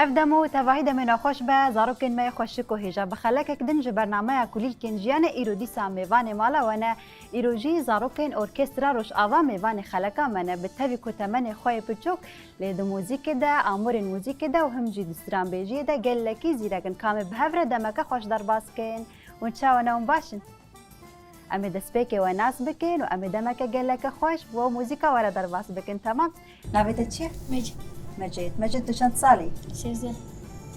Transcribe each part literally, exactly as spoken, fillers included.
Ev dem û tevahî demê nexweş be, zarokên me yê xweşik û hêja. Bi xelekek din ji bernameya Kulîlkên Jiyanê îro dîsa mêvanê mala we ne. Îro jî zarokên Orkestra Rojava mêvanê xeleka me ne. Bi tevî ku temenê xwe yê piçûk, lê di muzîkê de, amûrên muzîkê de û him jî di stranbêjiyê de gelekî zîrek in. Ka em ê bi hev re demeke xweş derbas kin. Hûn çawa ne, hûn baş in? Em ê destpêkê we nas bikin û em ê demeke geleke xweş bo muzîka we re derbas bikin, temam? Navê te çi ye? Mecid. Mecid. Mecid, tu çend salî yî? Sêzdeh.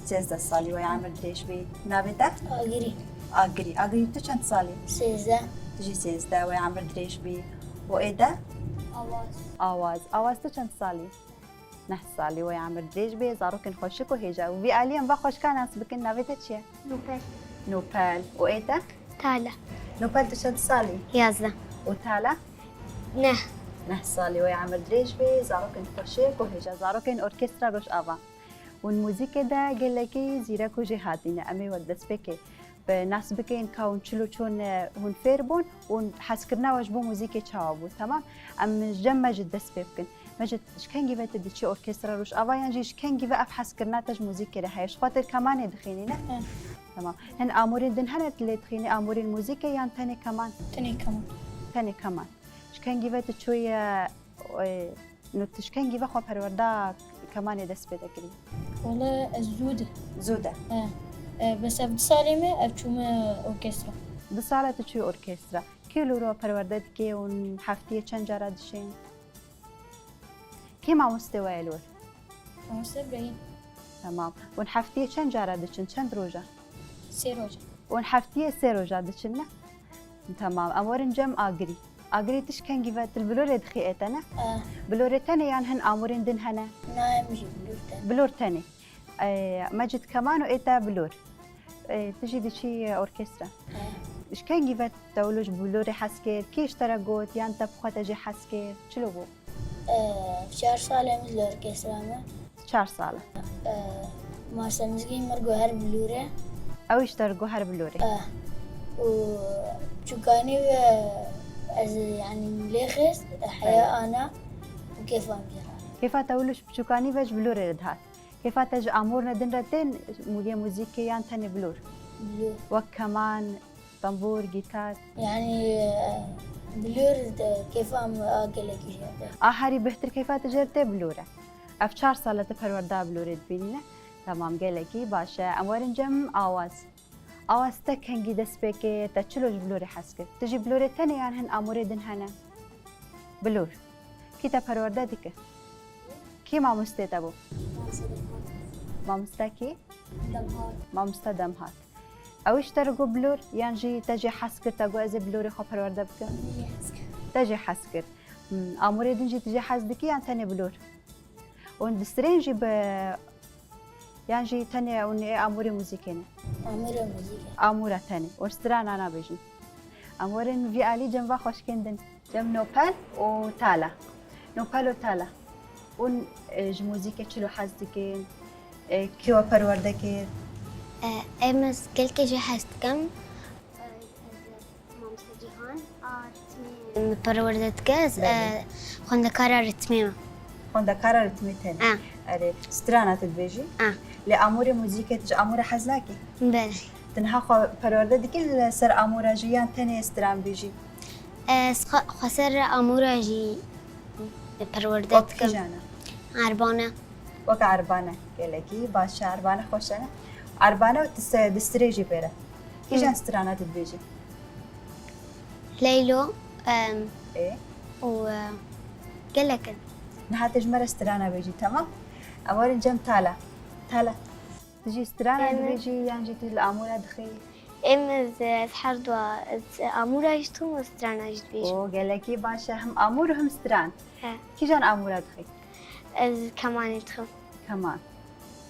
Sêzdeh salî, we emir dirêj bî. Navê te? Agirî. Agirî. Agirî, tu çend salî yî? Sêzdeh. Tu jî sêzdeh, we emir dirêj bî. Bo ê te? Awaz. Awaz. Awaz, tu çend salî yî? Neh salî, we emir dirêj bê, zarokên xweşik û hêja. Û vî alî em va xweşika nas bikin, navê te çi ye? Nûpel. Nûpel. Û ê te? Tala. Nûpel, tu çend salî yî? Yazdeh. Û Tala? Neh. Neh salî, we emir dirêj bê, zarokên xweşik û hêja, zarokên Orkestra Rojava. Hûn muzîkê de gelekî zîrek û jêhatî ne, em ê we destpêkê bi nas bikin ka hûn çilo çon, e, hûn fêr bûn û hezkirina we ji bo muzîkê çawa bû, temam? Em ji cem Mecid dest pê bikin. Mecid, ji kengî ve tu diçî Orkestra Rojava yan jî ji kengî ve ev hezkirina te ji muzîkê re heye? Ji xwe tu kemanê dixînî, ne? He. Temam. Hin amûrên din hene tu lê dixînî, amûrên muzîkê yan tenê keman? Tenê keman. Tenê keman. Ji kengî ve tu çûye, e, no tu ji kengî ve xwe perwerda kemanê dest pê de kirî? Wele ez zû de. Zû de? He. E, bes ev du salê me, ev çûme orkestra. Du sal e tu çûyî orkestra. Kê li we re perwerde dike û heftiyê çend cara diçin? Kê mamostê we ye li wir? Mamoste Brahîm. Temam. Hûn heftiyê çend cara diçin? Çend roja? Sê roja. Hûn heftiyê sê roja diçin, ne? Temam. Em werin cem Agirî. Agirî, tu ji kengî ve tu li Bilorê dixî ê te, ne? Eh. Bilorê tenê yan hin amûrên din hene? Na, em jî Bilor tenê. Bilor tenê. Ee, Mecid keman û ê te Bilor. Ee, tu jî diçî orkestra. Eh. Ji kengî ve te wilo ji Bilorê hez kir? Kê ji te re got yan te bi xwe te jê hez kir? Çilo bû? Eh, çar sal em li orkestra me. Çar sal e. Eh, Master Mizgîn mir got her Bilorê. Ew jî te re got her Bilorê. Eh, û çûkanî ve ez, yanî, lê xist, heya ana û kêfa min jê hat. Kêfa te wilo ji piçûkanî ve ji Bilorê re dihat. Kêfa te ji amûrine din re tên, yê muzîkê yan tenê Bilor? Bilor. Wek keman, tembûr, gîtar? Yanî, Bilor de kêfa min a gelekî jê re tê. A herî bêhtir kêfa te jê re tê Bilor e. Ev çar sal e tu perwerda Bilorê dibînî, ne? Temam, gelekî baş e. Em werin cem Awaz. Awaz, te kengî dest pê kir, te çilo ji Bilorê hez kir? Tu jî Bilorê tenê yan hin amûrê din hene? Bilor. Kî te perwerde dike? Kî mamostê te bû? Mamoste kî? Demhat. Mamoste Demhat. Ew ji te re got Bilor yan jî te jê hez kir, te got ez ê Bilorê xwe perwerde bikim? Jê hez kir. Te jê hez kir. Hmm, amûrê din jî tu jê hez dikî yan tenê Bilor? Hûn distrên jî bi, yan jî tenê hûn ê amûrê muzîkê ne? Amûra muzîkê. Amûra tenê. Hûn strana nabêjin. Em werin vî alî cem va xweşkên din. Cem Nopel û Tala. Nopel û Tala. Hûn, e, ji muzîkê çilo hez dikin? E, kê we perwerde kir? E, em ez gelkê jê hez dikim. Mamoste Cîhan, a ritmê min perwerde dike. Ez, Belê. E, xwendekara ritmê me. Xwendekara ritmê tenê. A. Erê, strana tu dibêjî? A. Lê amûrê muzîkê tu ji amûra hez nakî? Belê. Tu niha xwe perwerde dikî li ser amûra jî yan tenê stran bêjî? Ez xwe, xwe ser amûra jî perwerde dikim. Wek kîjan e? Erbane. Wek erbane. Gelekî baş e, erbane xweş e, ne? Erbane û tu se-, distrê jî pê re. Kîjan strana tu dibêjî? Leylo, em, Ê? Û, e, gelek in. Niha tu ji me re strana bêjî, temam? Em werin cem Tala. Tala. Tu jî strana Em. dibêjî yan jî tu li amûra dixî? Em ez, ez her dua, ez amûra jî dixim û strana jî dibêjim. O, gelekî baş e, him amûr û him stran. He. Kîjan amûra dixî? Ez kemanê dixim. Keman.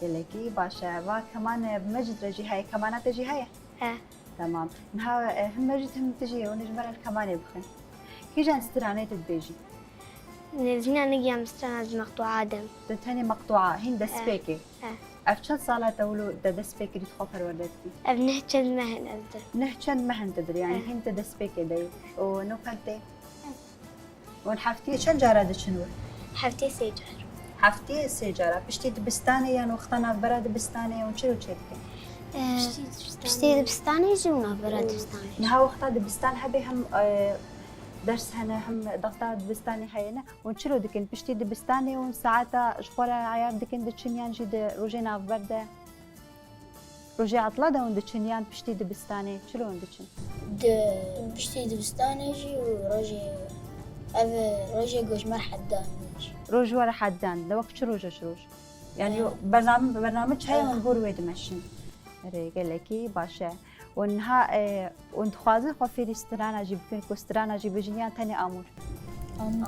Gelekî baş e. Va keman, e, bi Mecid re jî heye, kemana te jî heye? He. Temam. Niha, e, him Mecid him tu jî, hûn ê ji me re li kemanê bixin. Kîjan stranê tu dibêjî? Nêzîna nigiyam strana ji meqtûa dem. Tu tenê meqtûa, hîn destpêkê. He. Ev çend sala te wilo te dest pê kirî, tu xwe perwerde dikî? Ev neh çend meh in ez dir. Neh çend meh in tu dir, yani Eh. hîn tu dest pê kê de yî. Û Nopel tê? Hûn heftiyê çend cara diçin wir? Heftiyê sê car. Heftê sê cara. Piştî dibistanê yan wexta navbera dibistanê hûn çi ro çêdikin? Piştî dibistanê jî û navbera dibistanê. Niha wexta dibistan hebe hem, e, ders hene hem dexta dibistanê heye ne? Hûn çi ro dikin? Piştî dibistanê hûn saeta ji xwe re eyar dikin diçin yan jî di rojê navber de? Rojê etla de hûn diçin yan piştî dibistanê? Çi ro hûn diçin? Di piştî dibistanê jî û rojê, ev rojê ku ji me re hed dan jî. Roj we re hed dan. De wek çi roj e ji roj? Yani Eh. bername, bername çi heye Eh. hûn gor wê dimeşin? Erê, gelekî baş e. Û niha, e, hûn dixwazin xwe fêrî strana jî bikin, ku strana jî bijin yan tenê amûr? Amûr.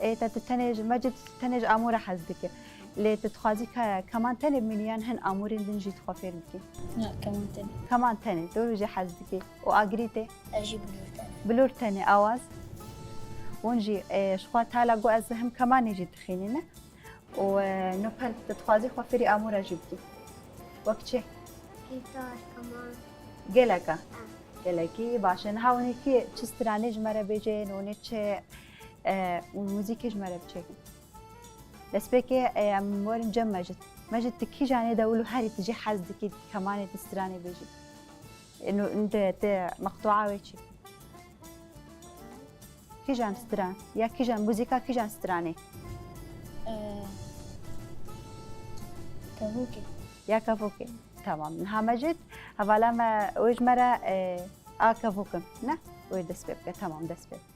Ê, te tu tenê ji, Mecid tenê ji amûra hez dike. Lê tu dixwazî ke-, keman tenê bimînî yan hin amûrên din jî tu xwe fêr bikî? Na, keman tenê. Keman tenê, tu jî hez dikî. Û agirî tê? Ez jî bilûr tenê. Bilûr tenê, awaz? Hûn jî, e, ji xwe tala got ez him kemanê jî dixînî ne? Û, e, Nopel, tu dixwazî xwe fêrî amûra jî bikî? Wek çi? Gîtar, keman. Gelek e? Ha. Gelekî baş e. Niha hûn ê kî çi stranê ji me re bêjin, hûn ê çi, e, muzîkê ji me re biçêkin? Destpêkê, e, em werin cem Mecid. Mecid, tu kîjanê de wilo herî tu jê hez dikî, kemanê tu stranê bêjî? E, nu, de, te meqtûa wê çi? Kîjan stran? Ya kîjan, muzîka kîjan stranê? Ee, kevokê. Ya kevokê. Tamam. Niha Mecid, hevala me, wê ji me re, e, a kevok in. Ne? Wê dest pê bike. Tamam, dest pê bike.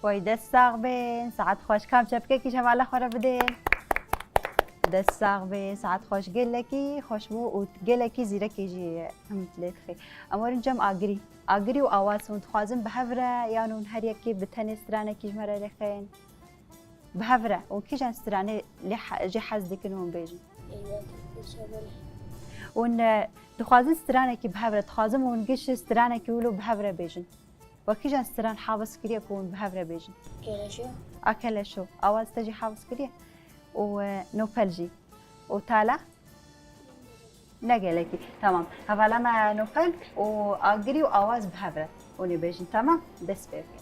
Way, dest sax bin, saet xweş. Kam çepkekî ji hevala xwe re bidin. Dest sax bin, saet xweş. Gelekî xweş bû û gelekî zîrekê jî him lê dixê. Em werin cem agirî. Agirî û awaz hûn dixwazin bi hev re yan hûn her yekê bi tenê stranekî ji me re lêxin? Bi hev re. Hûn kîjan stranê lê he-, jê hez dikin hûn bêjin? Hûn, e, dixwazin stranekî bi hev re, dixwazim hûn giş stranekî wilo bi hev re bêjin. We kîjan stran hafiz kiriye ku hûn bi hev re bêjin? Keleşo. A keleşo. Awaz te jî hafiz kiriye? Û, e, nopel jî. Û tala? Ne gelekî. Tamam. Hevala me nopel û agirî û awaz bi hev re. Hûn ê bêjin. Tamam? Dest pê bikin.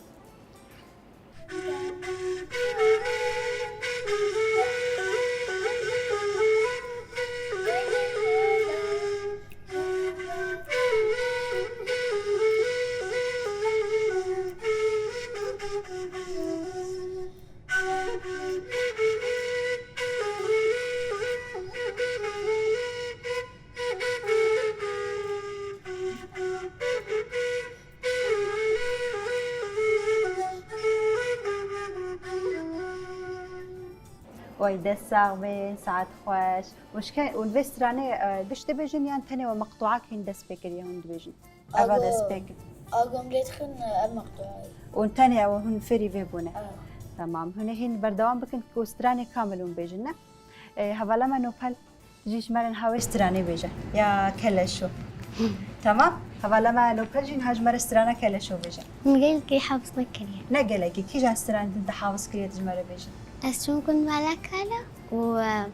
Oy, dest sax bin, saet xweş. Û şike-, û vê stranê, e, giş dibêjin yan tenê we meqtuak hîn dest pê kiriye hûn dibêjin? Eva dest pê kir. Agom lê dixin, e, ev meqtuayê. Û tenê ew hûn fêrî vê bûne? Evet. Tamam. Hûn ê hîn berdewam bikin ku stranê kamil hûn bêjin, ne? E, hevala me Nopel. Jî ji me re niha wê stranê bêje. Ya keleşo. Tamam. Hevala me Nopel jî niha ji me re strana keleşo bêje. Min gelekî hafiz nekiriye. Ne gelekî. Kîjan stran din te hafiz kiriye tu ji me re bêjî? Ez çûm ku mele kele û, e,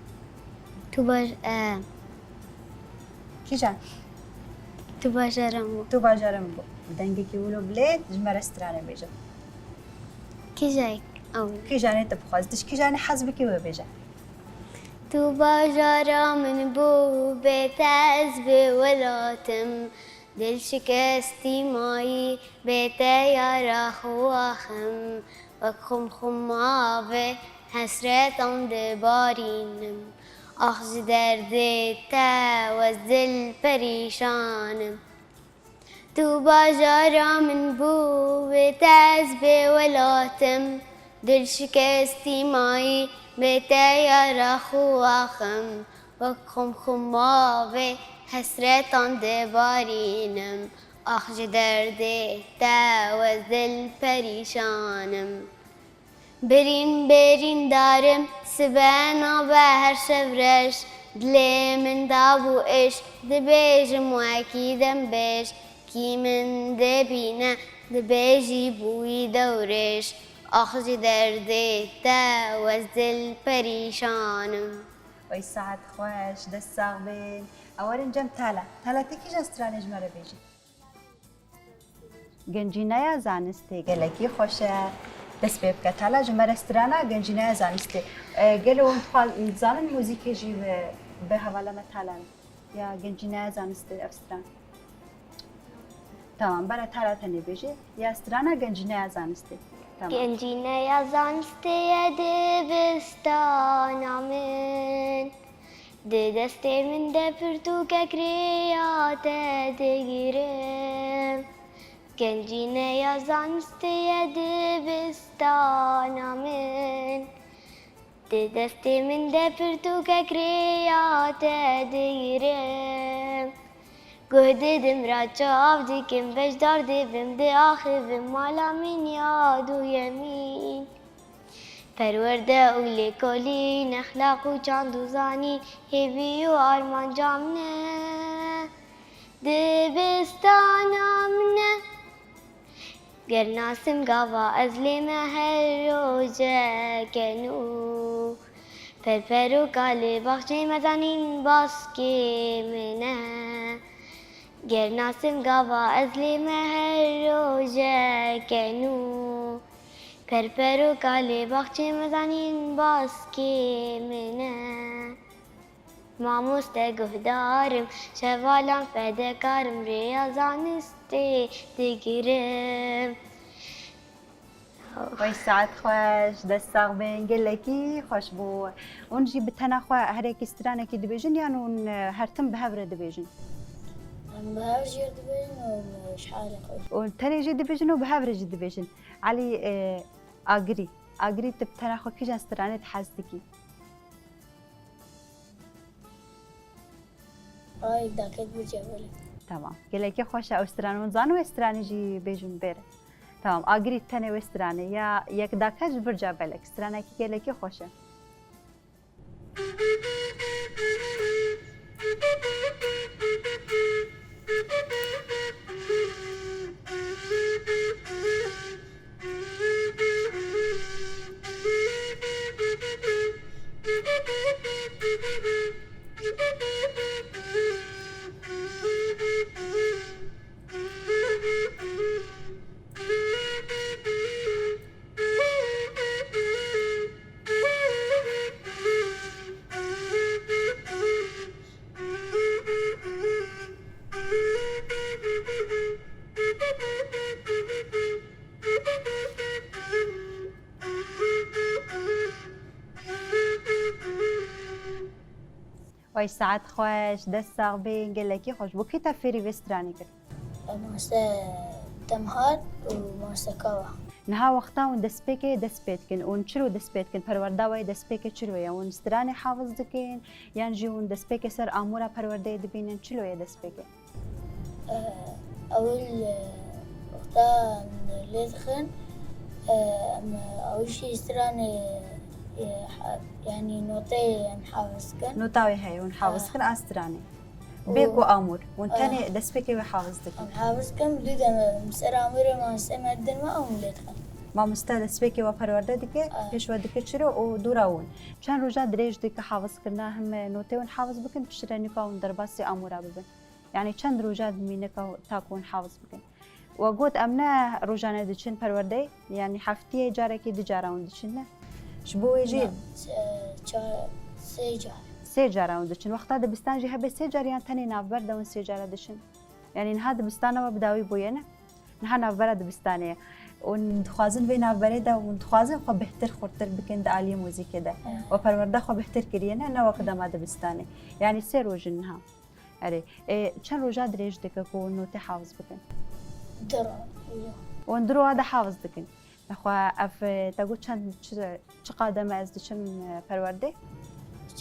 tu baş-, e, Kîjan? Tu bajaran bû. Tu bajaran bû. Dengekî wilo bilêt ji me re stranê bêje. Kîjayek ew. Kîjanê tu bixwazî. Tu ji kîjanê hez bikî wê bêje. Tu bajara min bû, bê te ez bê welat im. Dil şikestî mayî, bê te yara xwe ax im. Wek xumxuma vê hesretan dibarînim. Ax ji derdê te wez dil perîşan im. Tu bajara min bû, bê te ez bê welat im. Dil şikestî mayî, bê te yara xwe axim. Wek xum xuma vê hesretan dibarînim. Ax ji derdê te wez dil perîşan im. Birîn bêrîn darim, sibe nabe her şev reş. Dilê min dabû êş, dibêjim wekî dembêj. Kî min dibîne, dibêjî bûyî dewrêş. Ax ji derdê te wez dil perîşan im. Wey saet xweş, dest sax bin. Ew werin cem tala. Tala te kîjan stranê ji me re bêjî? Gencîneya zanistê gelekî xweş e. Dest pê bike tala ji me re strana gencîneya zanistê. E, gelo hûn dixwa-, dizanin muzîkê jî bi, bi hevala me tala ne? Ya gencîneya zanistê ev stran. Tamam, bera tala tenê bêjê. Ya strana gencîneya zanistê. Tamam. Gencîneya zanistê ye dibistana min. Di destê min de pirtûkek rêya te digirim. Gencîneya zanistê ye dibistana min. Di destê min de pirtûkek rêya te digirim. Guh didim ra çav dikim, beşdar dibim, diaxivim mala min ya duyemîn. Perwerde û lêkolîn, exlaq û çand û zanîn, hêvî û armanca min e, dibistana min e. Ger nasim gava ez lê me her rojeke nû. Perperoka li baxçê me zanîn baskê min e. Ger nasim gava ez lê me her rojeke nû. Perperoka li baxçê me zanîn baskê min e. Mamoste guhdarim, şevalan fedekarim, rêya zanistê digirim. Wey saet xweş, dest sax bin, gelekî xweş bû. Hûn jî bi tena xwe herekî stranekî dibêjin yan hûn, e, her tim bi hev re dibêjin? Em bi hev jî dibêjin û ji halê xwe. Û tenê jî dibêjin û bi hev re jî dibêjin. Elî, e, Agirî. Agirî, tu bi tena xwe kîjan stranê tu hez dikî? Ay, daket bir cevali. Tamam. Gelekî xweş e ew stran. Hûn zanin wê stranê jî bêjin bêre. Tamam. Agirî tenê wê stranê. Ya yek daket ji vir ca belek. Stranekî gelekî xweş e. Wey saet xweş, dest sax bin, gelekî xweş. Bo kî te fêrî vê stranê kir? Mamoste Temhat û mamoste Kawa. Niha wexta hûn destpêkê dest pê dikin, hûn çilo dest pê dikin? Perwerda we destpêkê çilo ye? Hûn stranê hafiz dikin yan jî hûn destpêkê ser amûra perwerdeyê dibînin? Çilo ye destpêkê? Ewil, e, wexta em lê dixin, e, em ewil jî stranê, e, ha-, yanî noteyê em hafiz dikin. Nota wê heye, hûn hafiz dikin a stranê. Û, bê ku amûr, hûn, e, tenê destpêkê wê hafiz dikin. Em hafiz dikin, dû de em ser amûrê mamoste me didin me, em lê dixin. Mamoste destpêkê we perwerde dike, e, pêş we dike çiro û dû ra hûn. Çend roja dirêj dike hafiz kirina him noteyê hûn hafiz bikin, piştre nîka hûn derbasî amûra bibin? Yanî çend roja dimîne ka, ta ku hûn hafiz bikin? We got em ne rojane diçin perwerdeyê, yanî heftiyê carekê du cara hûn diçin, ne? Ji bo wê jî. Na, se-, ça-, sê car. Sê cara hûn diçin. Wexta dibistan jî hebe sê car yan tenê navber de hûn sê cara diçin? Yanî niha dibistana we bi dawî bûye, ne? Niha navbera dibistanê ye. Hûn dixwazin vê navberê de hûn dixwazin xwe bêhtir xurtir bikin di aliyê muzîkê de. Evet. We perwerda xwe bêhtir kiriye, ne, ne wek dema dibistanê. Yanî sê roj in niha. Erê, e, çend roja dirêj dike ku notê hafiz bikin? Dira. Wan di roja de hafiz dikin. Nexwe ev, e, te got çend, çi, çi qadem e ez diçim, e, perwerdê?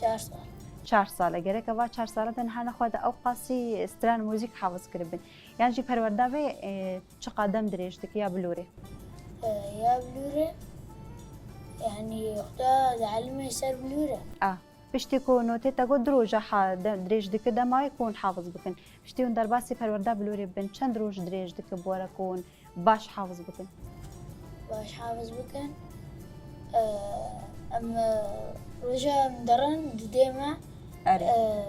Çar sal. Çar sal e. Gerek e va çar sala de niha nexwe de ew qasî stran muzîk hafiz kiribin. Yan jî perwerda vê, e, çi qadem dirêj dike ya bilûrê? E, ya bilûrê, yanî wexta dielime ser bilûrê. A, piştî ku notê te got du roja ha-, de-, dirêj dike, dema wê ku hûn hafiz bikin. Piştî hûn derbasî perwerda bilûrê bin, çend roj dirêj dike bi we re ku hûn baş hafiz bikin? Baş hafiz bikin. Ee, em, e, roja em derin didê me. Erê. Ee,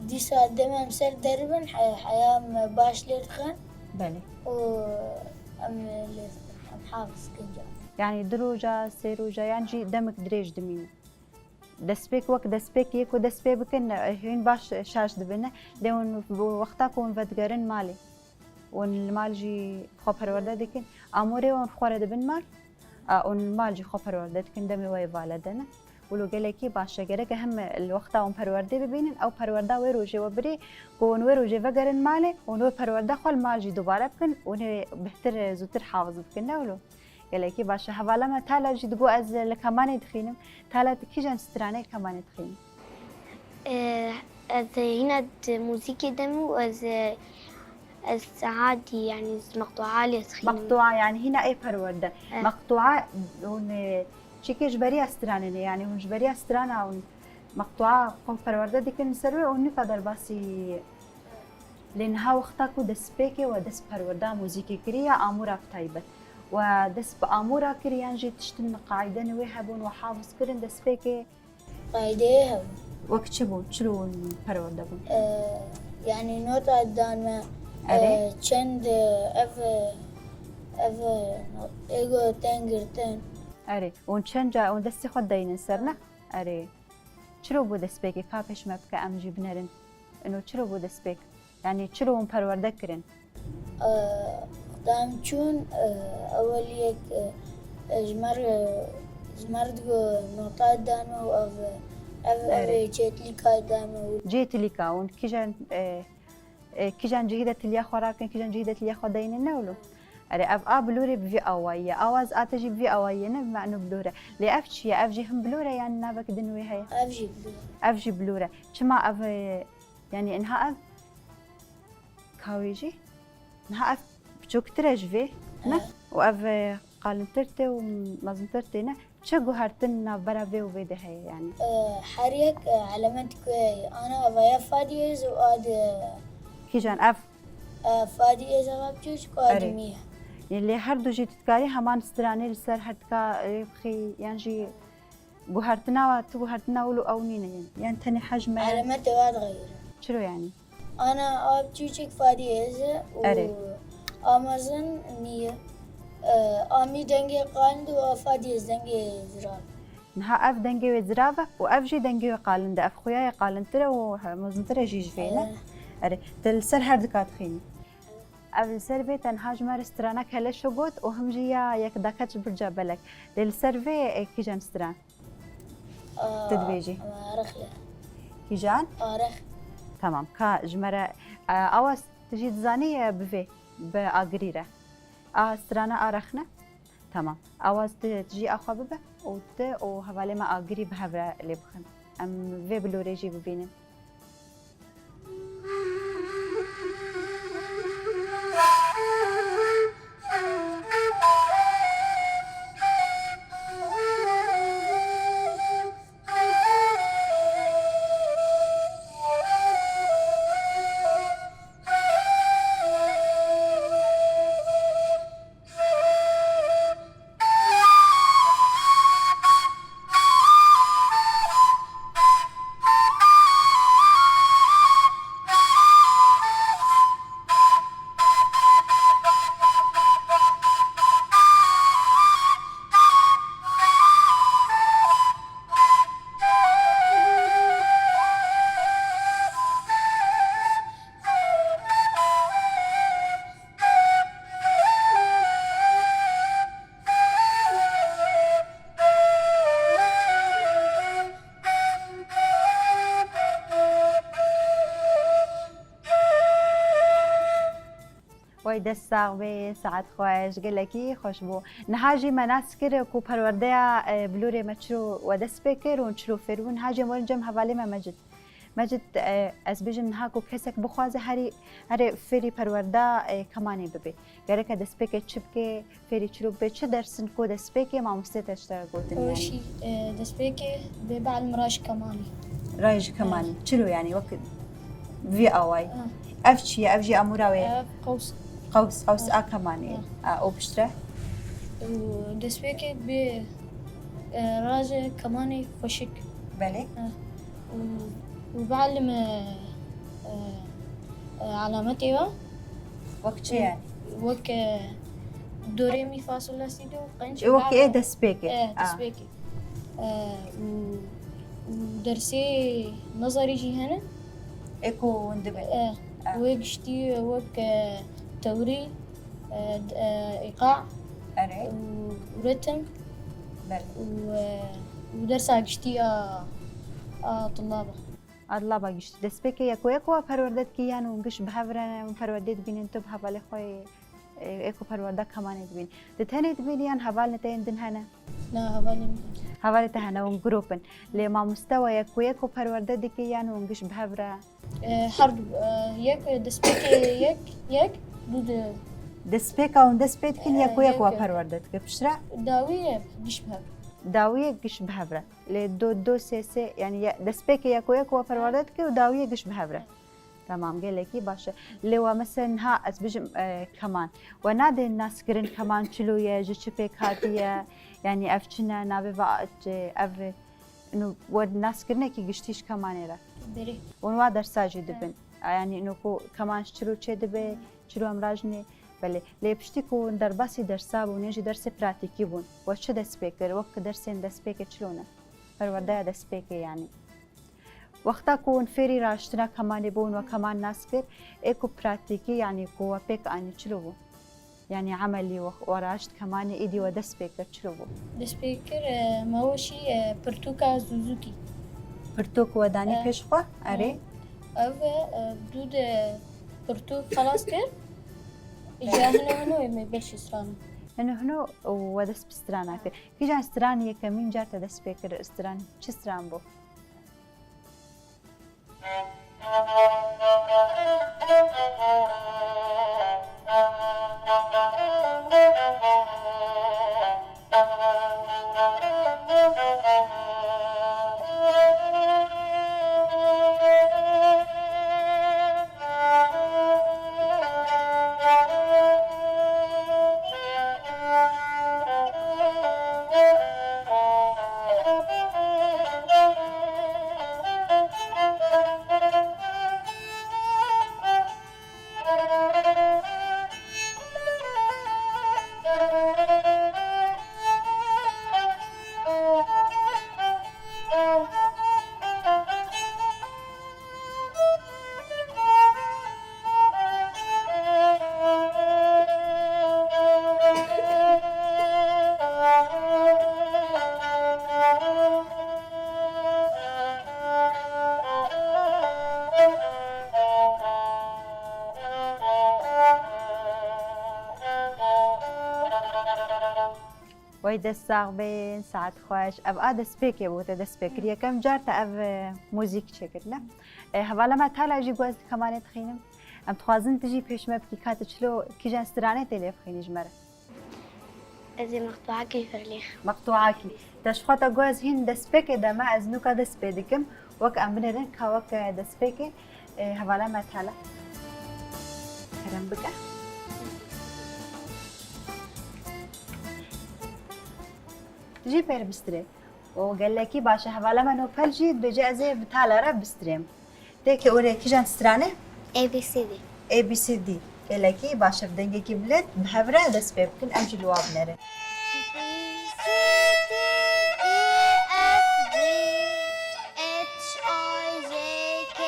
dîsa dê me em ser deribin, he-, heya em baş lê dixin. Belê. Û em lê dixin, em hafiz dikin ca. Yanî du roja, sê roja, yan jî demek dirêj dimînin. Destpêk wek destpêk yê ku dest pê bikin, hîn baş şaş dibin. Lê hûn wexta ku hûn vedigerin malê, hûn li mal jî xwe perwerde dikin. Amûrê hûn xwe re dibin mal, a, hûn li mal jî xwe perwerde dikin, demê we yê vala de ne. Wilo gelekî baş e. Gerek e hem li wexta hûn perwerdê bibînin, ew perwerda wê rojê we birî, ku hûn wê rojê vegerin malê, hûn wê perwerda xwe li mal jî dubare bikin, hûn ê bihtir, zûtir hafiz bikin, ne wilo? Gelekî baş e. Hevala me Tala jî digot, ez li kemanê dixînim. Tala, tu kîjan stranê li kemanê dixînî? Ee, ez hîna di muzîkê de me û ez, ez adî, yanî, meqtua lê dixînim. Meqtua, yanî hîna ê perwerde. Eh. Meqtua hûn, e, çikê ji beriya stranê ne, yanî hûn ji beriya strana hûn meqtua xwe perwerde dikin ser wê û nika derbasî. Lê niha wexta ku destpêkê we dest perwerda muzîkê kiriye, amûra bi taybet. We dest bi amûra kiriye yan jî tiştin qaîdenê wê hebûn we hafiz kirin destpêkê? Qaîdeyê hebûn. Wek çi bûn? Çilo hûn perwerde bûn? Ee, yanî nota dan me, Erê. Ee, çend, ee, ev, ee, ev, ee, êgo tên girtin. Erê. Hûn çend ca hûn destê xwe deynin ser ne? Erê. Çilo bû destpêkê? Ka pêş me bike, em jî binerin. Ino çilo bû destpêk? Yanî çilo hûn perwerde kirin? Ee, wexta em çûn, ee, ewel yek, ee, ji me re, ji me re digo nota dan û ev, ev, ev Erê. Cêtilîka dan û Cêtilîka, hûn kîjan, ee, E, kîjan cihî de tiliya xwe rakin, kîjan cihî de tiliya xwe deynin, ne wilo? Erê, ev a bilûrê bi vî awayî ye. Awa ez a te jî bi vî awayî ye, ne bi meno bilûr e. Lê ev çi ye? Ev jî him bilûr e, yan navek din wê heye? Ev jî bilûr e. Ev jî bilûr e. Çima ev, e, yanî inha ev kawê jî? Niha ev biçûktir e ji vê, ne? Evet. Û ev, e, qalintir tê û mezintir tê, ne? Çi guhertin navbera vê û vê de heye, yanî? Ee, her yek, e, elementî ku heye. Ana vaya Fadiyêz û a di Kîjan ev? E, Fadiyêz ava biçûk û a Erê. Di mî ye. Lê her du jî tu dikarî heman stranê li ser her tika rê bixî, yan jî guhertina wa, tu guhertina wilo ew nîne, yan tenê hecm e? Elementê wa dixeyir. Çiro yanî? Ana a biçûçik Fadiyêz e û Erê. A mezin mî ye. E, a mî dengê qalind û a Fadiyêz dengê zirav. Niha ev dengê wê zirav e û ev jî dengê wê qalind e. Ev xuya ye qalindtir e û he-, mezintir e jî ji vê ne? Erê. Erê. Tu li ser her dika dixînî? Ev li ser vê tenha ji me re strana Keleşo got û him jî ya yek dake ji Birca Belek. Lê li ser vê, e, kîjan stran? Aa, Tu dibêjî. Arix ye. Kîjan? Arix. Tamam, ka ji me re, e, awa s-, tu jî dizanî, e, bi vê, bi agirî re. A strana arix ne? Tamam. Awa s-, tu jî a xwe bibe û tu û hevalê me agirî bi hev re lê bixin. Em vê bilorê jî bibînin. Dest sax bê, saet xweş, gelekî xweş bû. Niha jî me nas kir ku perwerdeya, e, bilûrê me çiro we dest pê kir û çiro fêr bû. Niha jî em werin cem hevalê me Mecid. Mecid, e, ez bêjim niha ku kesek bixwaze herî, herê fêrî perwerda, e, kemanê bibe. Gereke destpêkê çi bike, fêrî çilo bibe, çi dersin ku destpêkê mamostê te ji te re gotin yani? Ew jî, e, destpêkê bê belim raj kemanî. Raj kemanî. Çilo yani wek vî awayî. Ha. Ev çi ye? Ev jî amûra wê ye? Ev qews. Qews, qews a kemanê. Ha. A, û piştre? Û destpêkê bê, e, rajê kemanê xweşik. Belê. Ha. Û, û belim, e, e, e, alametê we. Wek çi ye? Wek, e, do, rê, mî, fa, sol, la, sî, do, qenc. E, wek ê destpêkê. E, destpêkê. E, û, û dersê nezarî jî hene. Ê ku hûn dibin. E, wê giştî wek, e, tewrî, e, d-, e, îqa, erê, û, û ritim, belê, û, e, û dersa giştî a, a tulaba. A tulaba giştî. Destpêkê yeko yeko we perwerde dikî yan hûn giş bi hev re hûn perwerdê dibînin, tu bi hevalê xwe yê, e, ê ku perwerda kemanê dibîn. Tu tenê dibînî yan hevalên te yên din hene? Na, hevalên min. Hevalê te hene, hûn grûp in. Lê mamoste we yeko yeko perwerde dikî yan hûn giş bi hev re? E, her du, e, yek, e, destpêkê yek, yek, du de. Destpêka hûn dest pê dikin, e, yeko yek we perwerde dike. Piştre? Dawî ye, giş bi hev. Dawî ye, giş bi hev re. Lê do, do, sê, sê, yani ye, destpêkê yeko yek we perwerde dike û dawî ye giş bi hev re. Tamam, gelekî baş e. Lê we mesela niha ez bijim, e, keman. We nadê naskirin keman çilo ye, ji çi pêk hatiye, yani ev çi ne, navê va, ev, ino, we naskirinekî giştî ji kemanê re. Berê. Û wa dersa jî dibin. A, yani ino ku keman ji çilo çê dibe, çilo em rajinê. Belê. Lê piştî ku hûn derbasî dersa bûn, yan jî dersê pratîkî bûn, we çi dest pê kir? Wek dersên destpêkê çilo ne? Perwerdeya destpêkê yani. Wexta ku hûn fêrî raştina kemanê bûn, we keman nas kir, ê ku pratîkî, yanî ku we pêk anî çilo bû? Yanî emelî we, we raşt kemanê êdî we dest pê kir, çilo bû? Dest pê kir, e, me weşî, e, pirtûka Suzuki. Pirtûk we danî, e, pêş xwe? Erê. E, ev, e, du de pirtûk xelas kir. Îca hino hino ê me beşî strana. Hino hino we dest bi strana kir. Kîjan stran yekemîn car te dest pê kir stran? Çi stran bû? Wey dest sax bên, saet xweş. Ev a destpêkê bû, te dest pê kir. Yekem car te ev, e, muzîk çêkirine. E, hevala me Tala jî guez di kemanê dixînim. Em dixwazin tu jî pêş me bikî ka tu çilo kîjan stranê tê lê bixînî ji me re. Ez ê meqtuakî fêr lêxim. Meqtuakî. Te ji xwe te got ez hîn destpêkê de me, ez nûka dest pê dikim. Wek em binêrin ka wek destpêkê, e, hevala me Tala. Kerem bike. Jî pêr bistirê. Û gelekî baş e. Hevala me Nopel jî dibêje ez ê bi Tala re bistirêm. Têkê orê kîjan stranê? A B C D. A B C D. Gelekî baş e, bi dengekî bilind bi hev re dest pê bikin, em jî li wa binêrin. B, C, D, E, F, G, H, I, J, K,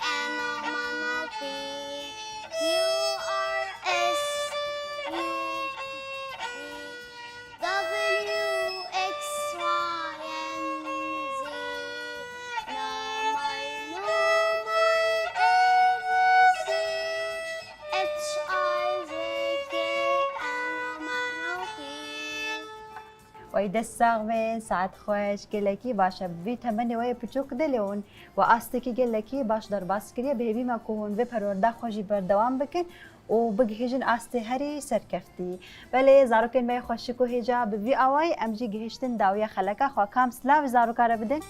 L, M, N, O, P, Q, R, S, U, V, W, X, Y, and Z. Now my, now my A B C, H, I, J, Wey dest sax bin, saet xweş, gelekî baş e. Bi vî temenê we yê piçûk dilê hûn we astekî gelekî baş derbas kiriye. Bi hêvî me ku hûn vê perwerda xwe jî berdewam bikin û bigihîjin astê herî serkeftî. Belê, zarokên me yê xweşik û hêja, bi vî awayî em jî gihiştin dawiya xeleka xwe. Kam silav ji zaroka re bidin?